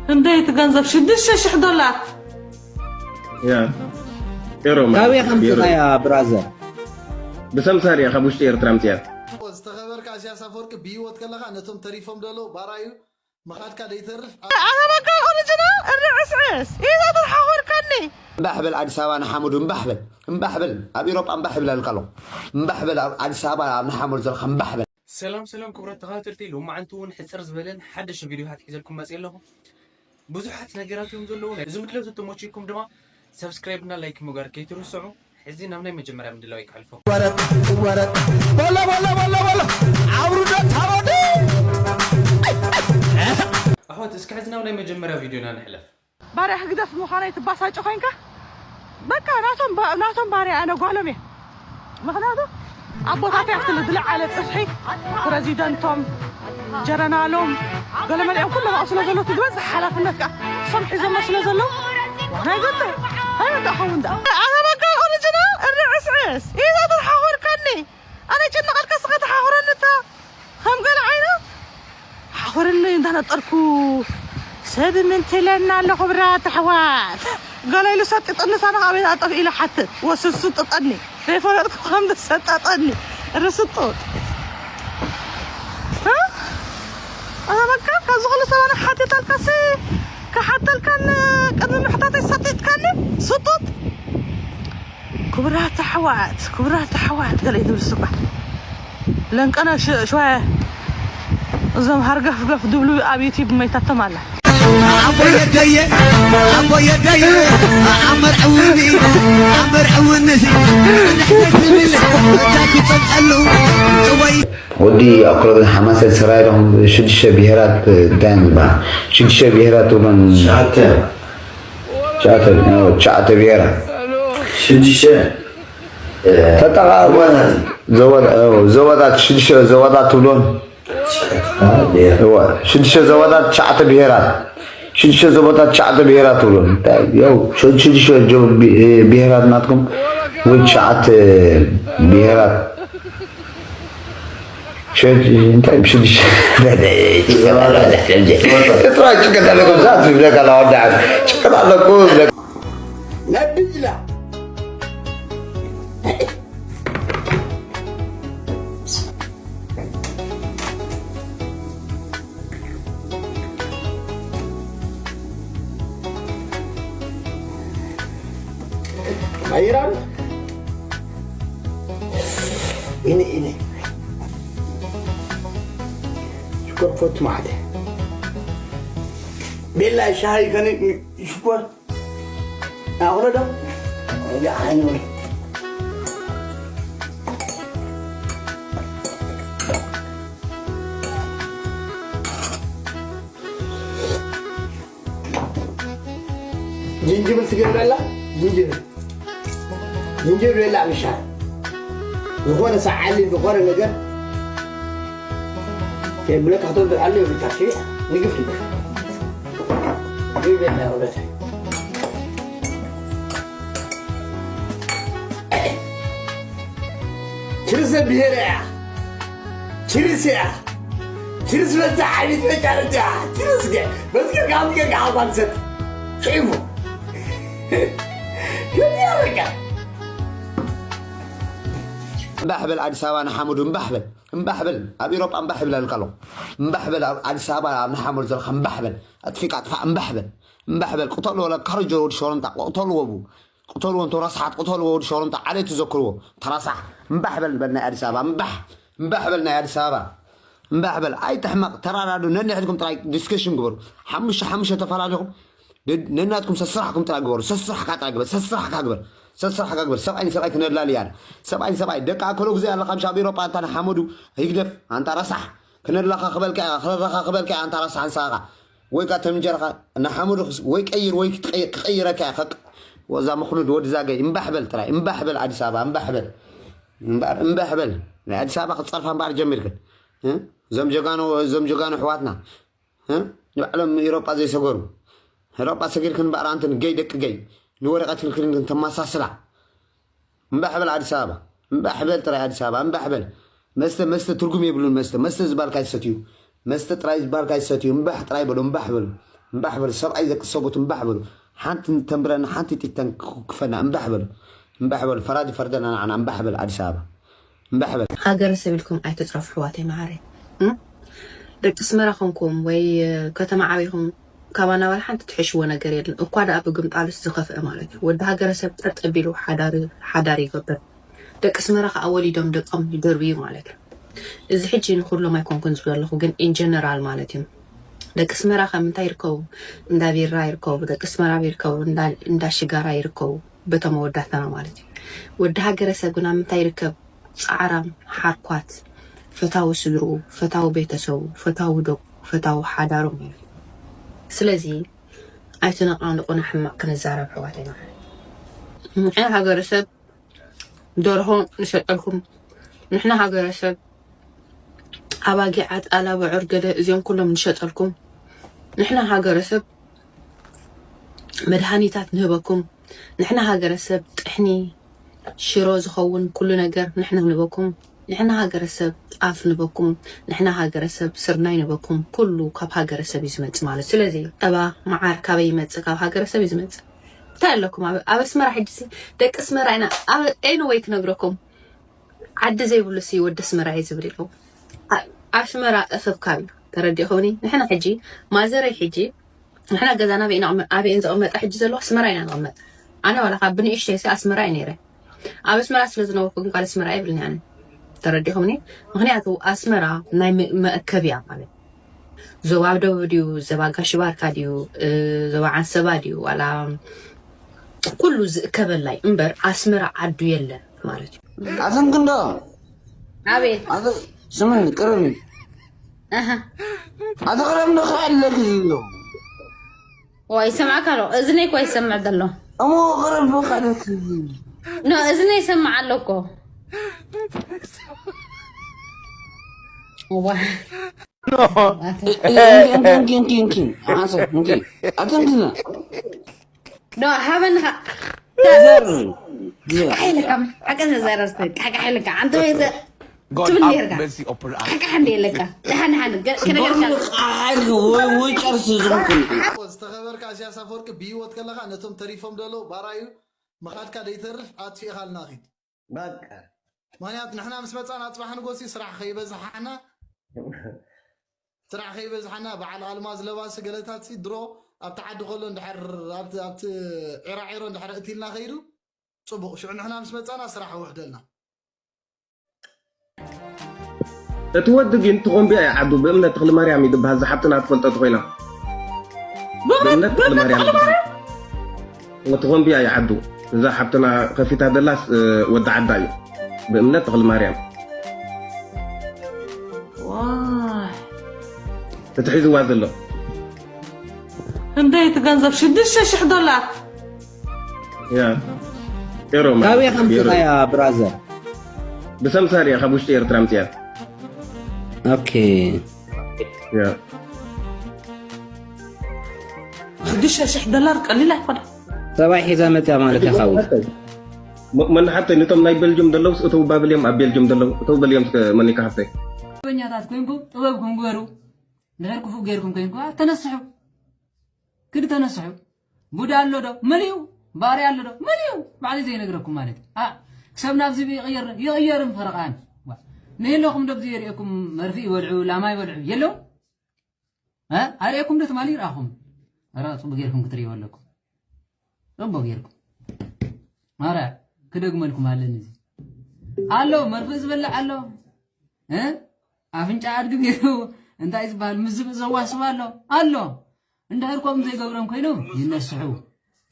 ክንደይ እቲ ገንዘብ ሽዱሽተ ሽሕ ዶላር። ያ ኤሮ ማለት ካበይ ኤሮ። ከምፅኻያ ብራዘር? ብሰምሳር እያ ካብ ውሽጢ ኤርትራ ምፅያ። ዝተኸበርካ ኢሳያስ ኣፈወርቂ ብህይወት ከለኻ ነቶም ተሪፎም ዘለዉ ባራዩ ምኻድካ ደይተርፍ ኣበቃ ኦሪጅናል እርዕስዕስ ኢዛ ተሓኾርካኒ። እምባሕ በል ኣዲስ ኣበባ ንሓመዱ እምባሕ በል እምባሕ በል ኣብ ኤሮጳ እምባሕ ይብለልካ ኣለኹ እምባሕ በል ኣብ ኣዲስ ኣበባ ኣብ ንሓመዱ ዘለካ እምባሕ በል ሰላም ሰላም ክቡራት ተኸታተልቲ፣ ሎማዓንቲ እውን ሕፅር ዝበለን ሓደሽን ቪዲዮታት ሒዘልኩም መፅእ ኣለኹ። ብዙሓት ነገራት እዮም ዘለዉ። እዚ ምድለው ተተመችኩም ድማ ሰብስክራይብ እና ላይክ ምግባር ከይትርስዑ። ሕዚ ናብ ናይ መጀመርያ ምድላው ይክሕልፎ። ወረጥ ወረጥ በሎ በሎ በሎ በሎ አውርዶ ታወደ ኣሕዋት፣ እስኪ ሕዚ ናብ ናይ መጀመርያ ቪዲዮና ንሕለፍ። ባርያ ህግደፍ ምዃነይ ትባሳጭ ኮይንካ በቃ ናቶም ባ- ናቶም ባርያ ኣነ ጓሎም እየ። ምክንያቱ ኣቦታተይ ኣብቲ ዝለዓለ ፅፍሒ ፕረዚደንቶም ጀረናሎም ገለመሊኦም ኩሎም ኣብኡ ስለ ዘለዉ እቲ ዝበዝሕ ሓላፍነት ከዓ እሶም ሒዞሞ ስለ ዘለዉ ናይ ገለ ኣይወዳእኸውን ደኣ ኣነ በቃ ኦሪጅናል እርዕስዕስ ኢዛ ተሓኾርካኒ ኣነ ይጭነቐልካ ስኻ ተሓኹረኒ እታ ከም ገለ ዓይነት ሓኹርኒ እንዳነጠርኩ ሰብ ምንትለና ኣሎ ክብራት ኣሕዋት ገለ ኢሉ ሰጢጥኒ ሳና ኣበይ ኣጠፍ ኢሉ ሓትት ወስሱ ጥጠኒ ዘይፈለጥኩ ከም ዝሰጣጠኒ ርስጡጥ ኣበቃ ካብዚ ኩሉ ሰባና ሓቲተልካሲ ክሓተልካን ቅድሚ ምሕታተይ ሰጢጥካኒ ስጡጥ ክቡራት ኣሕዋት ክቡራት ኣሕዋት ገለ እዩ ዝብል ስባ ለንቀና ሽወ እዞም ሃርገፍገፍ ድብሉ ኣብ ዩቲብ መይታቶም ኣላ አቦየደየ አቦየደየ አመርዕውኒ አመርዕውንሲ ንሕሰትብል ታክጸቀሉ ወይ ወዲ ኣኩረብን ሓማሰን ሰራይ ዶም ሽዱሽተ ብሄራት እንታይ እዮም ዝበሃል ሽዱሽተ ብሄራት ትብሎን ትሽዓተ ትሽዓተ ብሄራት ሽዱሽተ ተጠቓ ዘወጣት ሽዱሽተ ዘወጣት ትብሎን ሽዱሽተ ዘወጣት ትሽዓተ ብሄራት ሽዱሽተ ዘወጣት ትሽዓተ ብሄራት ትብሎን ሽዱሽተ ብሄራት ናትኩም ወይ ትሽዓተ ብሄራት እንታይ ብሽዱሽተ ጥራይ ጭንቀት ኣለኩም ዛት ዝብለካ ላወዳዓት ጭንቀት ኣለኩም ነብላ Bayram. Ini ini. Syukur foto made. Bella şahi kani syukur. Aku dah. Ya anu. ጅንጅብል ትገብረላ ጅንጅብል ጅንጅብል ቤላ ምሻ ዝኾነ ሰዓሊ ዝኾነ ነገር የብለካ ተብሎ ኣሎ የብልካ ሽያ ንግፍ ይብል ይበላ ወለተ ችርሰ ብሄር እያ ችርስ እያ ችርስ በዛ ዓይነት መጫረጃ ችርስ ገ በዝገ ጋም ገ ጋባን ሰጥ ሒቡ ከዚያ በቃ እምባሕ በል ኣዲስ ኣበባ ንሓመዱ እምባሕ በል እምባሕ በል ኣብ ኤሮጳ እምባሕ ይብለልካ ኣለኹ እምባሕ በል ኣብ ኣዲስ ኣበባ ኣብ ንሓመዱ ዘለካ እምባሕ በል ኣጥፊካ ኣጥፋ እምባሕ በል እምባሕ በል ቅተልዎ ለካርጆ ወዲ ሸሮምጣ ቅተልዎ ቡ ቅተልዎ እንተ ረስሓት ቅተልዎ ወዲ ሸሮምጣ ዓሌት ትዘክርዎ ተረሳሕ እምባሕ በል በል ናይ ኣዲስ ኣበባ እምባሕ እምባሕ በል ናይ ኣዲስ ኣበባ እምባሕ በል ኣይትሕመቕ ተራዳዱ ነንሕድኩም ጥራይ ዲስከሽን ግበሩ ሓሙሽተ ሓሙሽተ ተፈላለኹም ነናትኩም ሰስራሕኩም ጥራይ ግበሩ ሰስራሕካ ጥራይ ግበር ሰስራሕካ ግበር ሰስራሕካ ግበር ሰብኣይ ንሰብኣይ ክነላል እያ ሰብኣይ ንሰብኣይ ደቂ ኣከሎ ግዜ ኣለካ ምሽ ኣብ ኤሮጳ ኣንታ ንሓመዱ ህግደፍ ኣንታ ረሳሕ ክነላኻ ክበልካ እያ ክረራኻ ክበልካ እያ ኣንታ ረሳሕ ንስኻ ወይ ካ ተምጀርኻ ንሓመዱ ወይ ቀይር ወይ ክቐይረካ እያ ከቅ ወዛ ምኽኑድ ወዲ ዛገይ እምባሕ በል ጥራይ እምባሕ በል ኣዲስ ኣበባ እምባሕ በል እምባር እምባሕ በል ናይ ኣዲስ ኣበባ ክፀርፋ እምባር ጀሚርክን እዞም ጀጋኑ እዞም ጀጋኑ ኣሕዋትና ንባዕሎም ኤሮጳ ዘይሰገሩ ኤሮጳ ሰጊርክን እምባር ኣንትን ገይ ደቂ ገይ ንወረቐት ክልክልን ተመሳስላ እምባሕ በል ኣዲስ ኣበባ እምባሕ በል ጥራይ ኣዲስ ኣበባ እምባሕ በል መስተ መስተ ትርጉም የብሉን መስተ መስተ ዝበልካ ይሰትዩ መስተ ጥራይ ዝበልካ ይሰትዩ እምባሕ ጥራይ በሉ እምባሕ በሉ እምባሕ በሉ ሰብኣይ ደቂ ሰቡት እምባሕ በሉ። ሓንቲ ተንብረና ሓንቲ ጢተን ክፈና እምባሕ በሉ። እምባሕ በሉ ፈራዲ ፈርደና ንዓና እምባሕ በል ኣዲስ ኣበባ እምባሕ በል። ሃገረሰብ ኢልኩም ኣይትጥረፉ ኣሕዋተይ መዓረይ። ደቂ ኣስመራ ኮንኩም ወይ ከተማ ዓቢኹም ካባና ዋላ ሓንቲ ትሕሽዎ ነገር የለን። እኳ ደኣ ብግምጣሉስ ዝኸፍአ ማለት እዩ። ወዲ ሃገረሰብ ጸጥ ኣቢሉ ሓዳሪ ይገብር። ደቂ ኣስመራ ከኣ ወሊዶም ደቆም ይደርብዩ ማለት እዩ። እዚ ሕጂ ንኹሎም ኣይኮንኩን ዝብል ኣለኹ ግን in general ማለት እዩ። ደቂ ኣስመራ ከ ምንታይ ይርከቡ? እንዳ ቢራ ይርከቡ፣ ደቂ ኣስመራ ይርከቡ፣ እንዳ ሽጋራ ይርከቡ በቶም ኣወዳትና ማለት እዩ። ወዲ ሃገረሰብ ግን ኣብ ምንታይ ይርከብ? ጻዕራም፣ ሓርኳት፣ ፈታዊ ስድርኡ፣ ፈታዊ ቤተሰቡ፣ ፈታዊ ደቁ፣ ፈታዊ ሓዳሩ ማለት እዩ። ስለዚ ኣይትነቓንቑና ሕማቕ ክንዛረብ ኣሕዋተይ ማለት እዩ። ንሕና ሃገረሰብ ደርሆ ንሸጠልኩም፣ ንሕና ሃገረሰብ ኣባጊዕ፣ ኣጣል፣ ኣቡዑር፣ ገለ እዚኦም ኩሎም ንሸጠልኩም፣ ንሕና ሃገረሰብ መድሃኒታት ንህበኩም፣ ንሕና ሃገረሰብ ጥሕኒ ሽሮ ዝኸውን ኩሉ ነገር ንሕና ንህበኩም፣ ንሕና ሃገረሰብ ጣፍ ንህበኩም፣ ንሕና ሃገረሰብ ስርናይ ንህበኩም። ኩሉ ካብ ሃገረሰብ እዩ ዝመጽእ ማለት። ስለዚ ጸባ መዓር ካበይ ይመጽእ? ካብ ሃገረሰብ እዩ ዝመጽእ። እንታይ ኣለኩም ኣብ ኣስመራ ሕጂ ደቂ ኣስመራ ኢና። Anyway ክነግረኩም ዓዲ ዘይብሉ ሲ ወዲ ኣስመራ እዩ ዝብል ኢልኩም። ኣስመራ እኽብካብ እዩ። ተረዲእኹምኒ? ንሕና ሕጂ ማዘረይ ሕጂ ንሕና ገዛና ኣበይ ኢና ኣበይ እየን ዘቐመጣ ሕጂ ዘለዋ ኣስመራ ኢና ንቐመጥ። ኣነ ዋላ ካብ ብንእሽተይ ሲ ኣስመራ እየ ነይረ። ኣብ ኣስመራ ስለ ዝነበርኩ ግን ጓል ኣስመራ እየ ብልኒ ኣነ። ተረዲእኹምኒ? ምኽንያቱ ኣስመራ ናይ መእከብ እያ ማለት ዞባ ደቡብ ድዩ ዞባ ጋሽባርካ ድዩ ዞባ ዓንሰባ ድዩ ዋላ ኩሉ ዝእከበላ እዩ እምበር ኣስመራ ዓዱ የለን ማለት እዩ። ኣተንክንዶ ኣቤት ኣተ ስምን ቅረቢ ኣሃ ኣተ ቅረብ ንኽኣለክ ዝብሎ ዋ ይሰምዓካ ኣሎ እዝነይ እኮ ይሰምዕ ዘሎ እሞ ቅረብ ብኻለክ ኖ እዝነይ ይሰምዕ ኣሎ እኮ ዋ እንኪ እንኪ እንኪ ሓንሳብ እንኪ ኣተንክና ኖ ሃበንኻ ቃሕ ኢልካ ሓቂ ዘዘረስቲ ቃሕ ኢልካ ኣንተ ትብል ነርካ ሓቂ ሓንደ የለካ ደሓን ደሓን ክነገርካ ወይ ጨርሲ ዝኹን ዝተኸበርካ ኢሳያስ ኣፈወርቂ ብህይወት ከለኻ ነቶም ተሪፎም ዘለዉ ባራዩ ምኻድካ ደይተርፍ ኣጥፊእኻልና ኺድ በቃ ምኽንያቱ ንሕና ምስ መፃና ፅባሕ ንጎሲ ስራሕ ከይበዝሓና ስራሕ ከይበዝሓና በዓል ኣልማዝ ለባሲ ገለታት ሲ ድሮ ኣብቲ ዓዲ ከሎ እንድሕር ኣብቲ ኣብቲ ዒራዒሮ እንድሕር እትልና ከይዱ ፅቡቕ ሽዑ ንሕና ምስ መፃና ስራሕ ውሕደልና እቲ ወዲ ግን ትኾምቢያ ይዓዱ ብእምነት ተኽሊ ማርያም እዩ ዝበሃል ዝሓብትና ትፈልጦ ተኾይና ብእምነት ተኽሊ ማርያም ይበሃል። ትኾምቢያ ይዓዱ እዛ ሓብትና ከፊታ ደላስ ወዲ ዓዳ እዩ ብእምነት ተኽሊ ማርያም ዋይ እቲ ሒዝዋ ዘሎ ክንደይ እቲ ገንዘብ ሽዱሽተ ሽሕ ዶላር ያ ኤሮ ማለት ካበይ እዩ፣ ኤሮ። ከምፅኻያ ብራዘር ብሰምሳር እያ ካብ ውሽጢ ኤርትራ ምፅያ ኦኬ ያ ሽዱሽተ ሽሕ ዶላር ቀሊል ኣይኮነ ሰብኣይ ሒዛ መፅያ ማለት እያ ካብኡ መ- መን ሓተይ ነቶም ናይ ቤልጅም ዘለውስ እተው ባብል እዮም ኣብ ቤልጅም ዘለዉ እተው በል እዮም እስከ መኒካ ሓተይ ጥበበኛታት ኮይንኩም ጥበብኩም ግበሩ። እንድሕር ክፉእ ገይርኩም ኮይንኩም ተነስሑ፣ ክዲ ተነስሑ። ቡዳ ኣሎ ዶ? መሊኡ። ባርያ ኣሎ ዶ? መሊኡ። ባዕለይ ዘይነግረኩም ማለት እዩ። ኣ፣ ክሰብ ናብዚ ይቕየር፣ ይቕየር እምፈረቓን። ዋ፣ ንህለኹም ዶ ብዚ የርእየኩም መርፍእ ይበልዑ፣ ላማ ይበልዑ የለው? እ? ኣርእየኩም ዶ ትማሊ ይረኣኹም? ኧረ ጽቡቅ ጌርኩም ክትርእይዎ ኣለኩም። ጽቡቅ ጌርኩም። ኧረ ክደግመልኩም ኣለኒ እዚ። ኣሎ መርፍእ ዝበልዕ ኣሎ። እ? ኣፍንጫ ኣድጊ ገይሩ እንታይ ዝበሃል ምዝብእ ዘዋስብ ኣሎ። ኣሎ። እንድሕር ከምኡ ዘይገብሮም ኮይኖም ይነስሑ።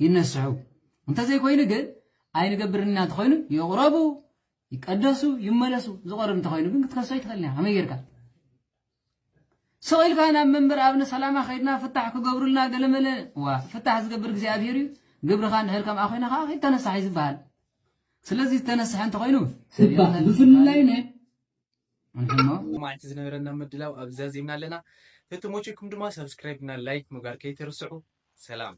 ይነስሑ። እንተዘይኮይኑ ግን ኣይንገብርን ኢና እንተኾይኑ ይቕረቡ፣ ይቀደሱ፣ ይመለሱ። ዝቐርብ እንተኾይኑ ግን ክትከሶ ኣይትኽእልን ኢኻ። ከመይ ጌርካ? ስቕ ኢልካ ናብ መምህር ኣብነ ሰላማ ከይድና ፍታሕ ክገብሩልና ገለመለ ዋ ፍታሕ ዝገብር እግዚኣብሄር እዩ ግብርኻ እንድሕር ከምኣ ኮይና ከዓ ከይድ ተነሳሕ እዩ ዝበሃል ስለዚ ዝተነስሐ እንተኮይኑ ሰብ እባ ይቕተል ብፍላይ ናይ እንሕሞ መዓልቲ ዝነበረና ምድላው ኣብዚ ዛዚምና ኣለና። ተተመቸኩም ድማ ሳብስክራይብ እና ላይክ ምግባር ከይትርስዑ። ሰላም።